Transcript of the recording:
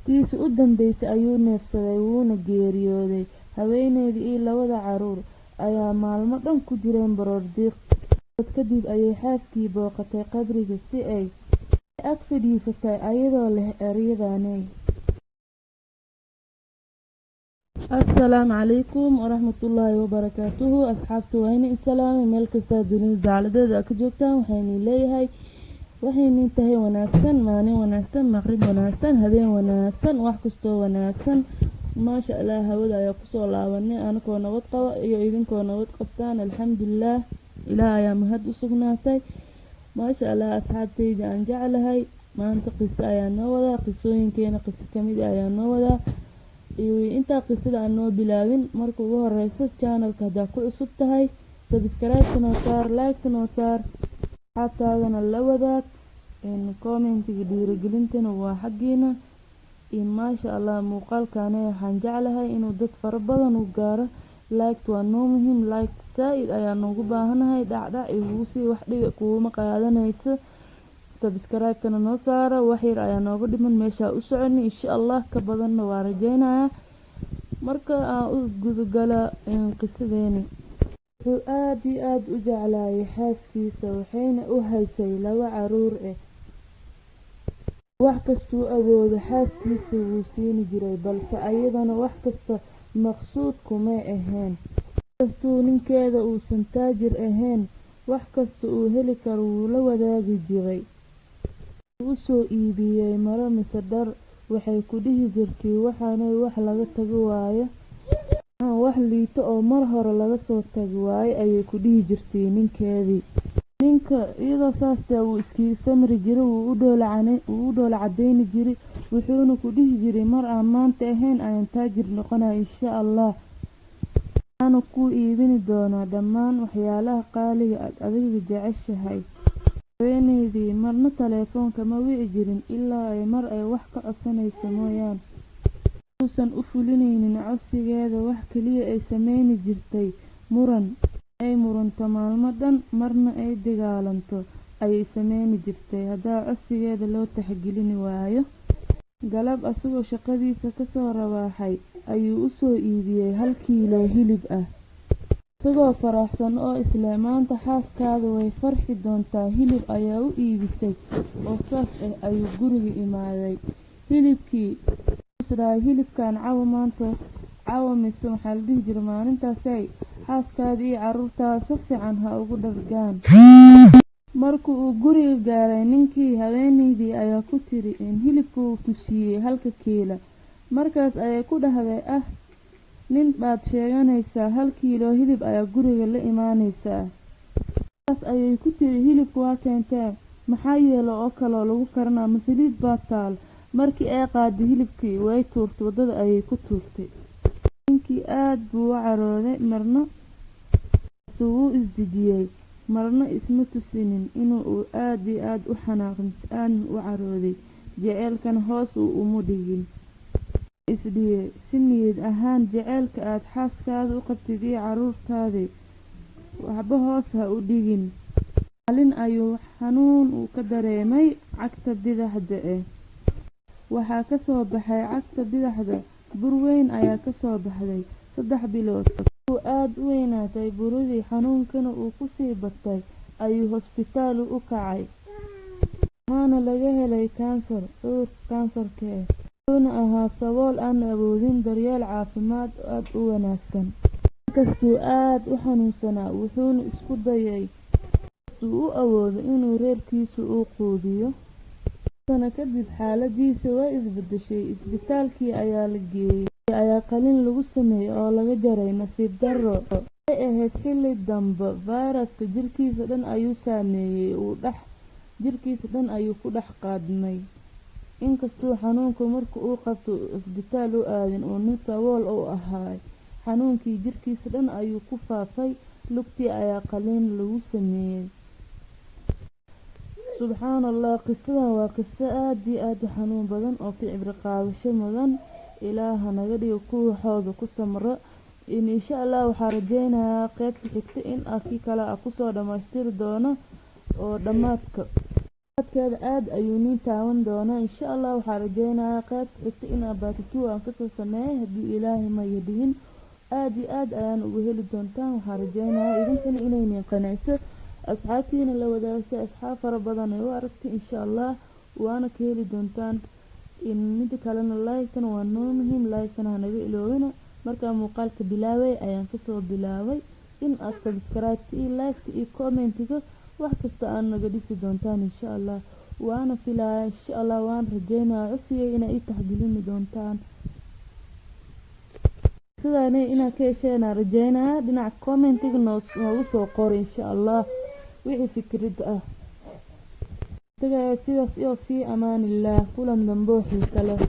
Tiisii u dambeysay ayuu neefsaday, wuuna geeriyooday. Haweeneydii iyo labada carruur ayaa maalmo dhan ku jireen baroordiiq. Bilood kadib ayay xaaskii booqatay qabriga si ay ag fadhiisatay ayadoo leh ereyadaaney. Assalaamu calaykum waraxmatullaahi wabarakaatuhu. Asxaabta, wayna isalaamay meel kastaa dunida dacaladeeda ka joogtaan. Waxaynu leeyahay waxaynu tahay wanaagsan, maalin wanaagsan, maqrib wanaagsan, habeen wanaagsan, wax kastoo wanaagsan. Maasha Allah, hawada ayaa kusoo laabanay anakoo nabad qaba iyo idinkoo nabad qabtaan. Alxamdulilaah, Ilaah ayaa mahad u sugnaatay. Maasha Allah, asxaabtayda aan jeclahay, maanta qiso ayaa noo wadaa. Qisooyinkeena qiso kamid ayaa noo wadaa. Iyo intaa qisada aan noo bilaabin, marka ugu horeyso, channelka haddaa ku cusub tahay, subscribe noo saar, like noo saar, asxaabtaadana la wadaag. Commentiga dhiirigelintana waa xaggiina. Maasha Allah, muuqaalkani waxaan jeclahay inuu dad fara badan u gaaro. Like waa noo muhiim, like saa-id ayaa noogu baahanahay. Dhacdhac igugu sii, wax dhiga kuuma qaadanayso. Subscribe-kana noo saara, wax yar ayaa nooga dhiman meeshaa u soconi, insha Allah ka badanna waa rajeynayaa. Marka aan u gudagala qisadeeni, wuxuu aada iyo aada u jeclaayay xaaskiisa, waxayna u haysay laba caruur ah. Wax kastuu awoodo xaaskiisa wuu siini jiray, balse ayadana wax kasta maqsuud kumay ahayn. Inkastuu ninkeeda uusan taajir ahayn, wax kasta uu heli karo wuu la wadaagi jiray. U soo iibiyey maro mise dhar, waxay ku dhihi jirtay, "Waxaanay wax laga tago waayo, wax liito oo mar hore laga soo tagi waayo," ayay ku dhihi jirtay ninkeedii. Ninka iyadoo saas tahay wuu iskiga samri jiray, wuu u dhoola cadeyni jiray, wuxuuna ku dhihi jiray, "Mar aan maanta ahayn ayaan taajir noqonaya, insha Allah, waxaana kuu iibini doonaa dhammaan waxyaalaha qaaliga aad adiga jeceshahay." Haweeneydii marna taleefoonka ma wici jirin ilaa ay mar ay wax ka codsanayso mooyaane. Uusan u fulinaynin codsigeeda, wax kaliya ay sameyni jirtay muran. Ay muranto maalmo dhan, marna ay dagaalanto ayay sameyni jirtay haddaa codsigeeda loo tixgelin waayo. Galab asagoo shaqadiisa kasoo rawaaxay ayuu u soo iibiyey 1 kiilo hilib ah. Isagoo faraxsan oo isleh maanta xaaskaada way farxi doontaa, hilib ayaa u iibisay oo saas ah, ayuu guriga imaaday. Hilibkii isdhahay, "Hilibkan cawa, maanta cawa mise maxaa la dhihi jiray maalintaasay xaaskaada iyo caruurtaada si fiican ha ugu dhargaan." Marka uu guriga gaaray ninkii, haweeneydii ayaa ku tiri in hilibka uu tusiyey halka kiila. Markaas ayay ku dhahday, "Ah, nin baad sheeganaysaa, 1 kiilo hilib ayaa guriga la imaanaysaa." Markaas ayay ku tiri, "Hilibka waa keentee, maxaa yeelo oo kaloo lagu karinaa? Ma saliid baa taal?" Markii ay qaaday hilibkii, way tuurtay, waddada ayay ku tuurtay. Ninkii aad buu u carooday, marna wuu isdejiyey, marna isma tusinin inuu aad iyo aad u xanaaqay mise aadna u carooday. Jaceylkana hoos uu uma dhigin. Isdhiye si niyad ahaan jaceylka aad xaaskaada u qabtid iyo caruurtaadii waxba hoos ha u dhigin. Maalin ayuu xanuun uu ka dareemay cagta bidixda ah. Waxaa kasoo baxay cagta bidaxda bur weyn ayaa kasoo baxday. 3 bilood uu aada u weynaatay buridii, xanuunkana uu kusii batay, ayuu hosbitaal u kacay. Waxaana laga helay kansar, cudurka kansarka ah. Wuxuuna ahaa sabool aan awoodin daryeel caafimaad aada u wanaagsan. Inkastuu aada u xanuunsanaa, wuxuuna isku dayay kastuu u awoodo inuu reerkiisa u quudiyo. Sano kadib xaaladiisa way isbedeshay. Isbitaalkii ayaa la geeyey, ayaa qalin lagu sameeyey oo laga jaray. Nasiib darro, waxay ahayd xilli dambe. Fayraska jirkiisa dhan ayuu saameeyey, uu dhex jirkiisa dhan ayuu ku dhex qaadmay. Inkastuu xanuunka marka uu qabto isbitaal u aadin, uu nin sabool u ahaa, xanuunkii jirkiisa dhan ayuu ku faafay. Lugtii ayaa qaliin lagu sameeyey. Subxaan Allah, qisadan waa qiso aada iyo aada u xanuun badan oo ka cibro qaadasho mudan. Ilaaha naga dhigo kuwa waxooda ku samro. In insha Allah waxaa rajeynayaa qeybta xigta in kii kale a kusoo dhamaystiri doono oo dhammaadka. Keeda aada ayuu niin taawan doonaa, insha Allah. Waxaa rajeynayaa qeybta xigta inaa part 2 aan kasoo sameeyay, haddii Ilaahay maya dhihin. Aada iyo aada ayaan ugu heli doontaan. Waxaa rajeynayaa idinkana inaynin qanciso, asxaabtiina la wadaagsa, asxaab fara badan ay u aragtay, insha Allah, waana ka heli doontaan. Mida kalena, like-kana waa noo muhiim, like-kana hanaga iloobina. Markaa muuqaalka bilaabay ayaan kasoo bilaabay in aad subscribe iyo like iyo commentiga, wax kasta aad naga dhisi doontaan, insha Allah. Waana filaya, insha Allah, waan rajeynaya codsigay inaa ii taxgelini doontaan. Sidaana inaad ka hesheen aan rajeynaya. Dhinaca commentiga noogu soo qoro, insha Allah, wixii fikrad ah. Tagaya sidaas iyo fii amaanillaah, kulan dambe oo xiiso leh.